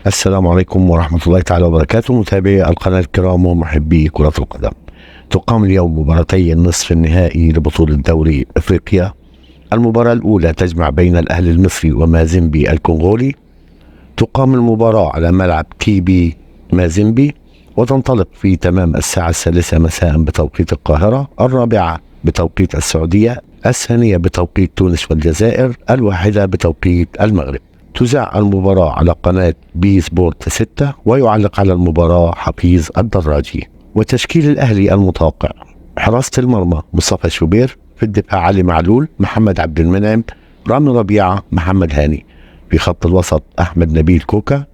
السلام عليكم ورحمة الله تعالى وبركاته، متابعي القناة الكرام ومحبي كرة القدم. تقام اليوم مباراتي النصف النهائي لبطولة دوري افريقيا. المباراة الأولى تجمع بين الأهلي المصري ومازيمبي الكونغولي. تقام المباراة على ملعب تي بي مازيمبي، وتنطلق في تمام الساعة 3 مساء بتوقيت القاهرة، 4 بتوقيت السعودية، 2 بتوقيت تونس والجزائر، 1 بتوقيت المغرب. تذاع المباراة على قناة بي سبورت 6، ويعلق على المباراة حفيظ الدراجي. وتشكيل الأهلي المتوقع: حراسة المرمى مصطفى شوبير، في الدفاع علي معلول، محمد عبد المنعم، رامي ربيعة، محمد هاني. في خط الوسط أحمد نبيل كوكا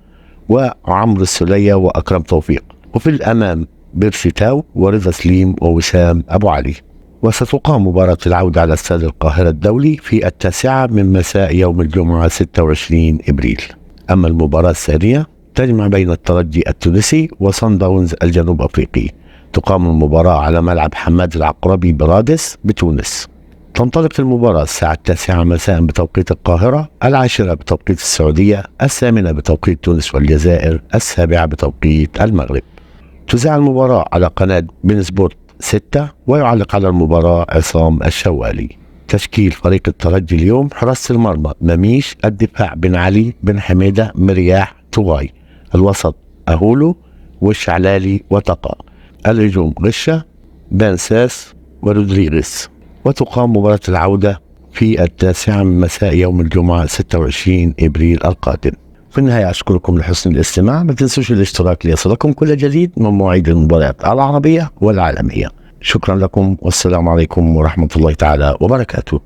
وعمرو السولية وأكرم توفيق، وفي الأمام بيرسي تاو ورضا سليم ووسام أبو علي. وستقام مباراة العودة على استاد القاهرة الدولي في 9 من مساء يوم الجمعة 26 إبريل. أما المباراة الثانية تجمع بين الترجي التونسي وصن داونز الجنوب أفريقي. تقام المباراة على ملعب حماد العقربي برادس بتونس. تنطلق المباراة الساعة 9 مساء بتوقيت القاهرة، 10 بتوقيت السعودية، 8 بتوقيت تونس والجزائر، 7 بتوقيت المغرب. تذاع المباراة على قناة بين سبورت 6، ويعلق على المباراة عصام الشوالي. تشكيل فريق الترجي اليوم: حراسة المرمى مميش، الدفاع بن علي، بن حميدة، مرياح، توغاي، الوسط أهولو والشعلالي وتقا، الهجوم غشة، بانساس ورودريغيز. وتقام مباراة العودة في 9 مساء يوم الجمعة 26 إبريل القادم. في النهاية أشكركم لحسن الاستماع، ما تنسوش الاشتراك ليصلكم كل جديد من مواعيد المباريات العربية والعالمية. شكرا لكم والسلام عليكم ورحمة الله تعالى وبركاته.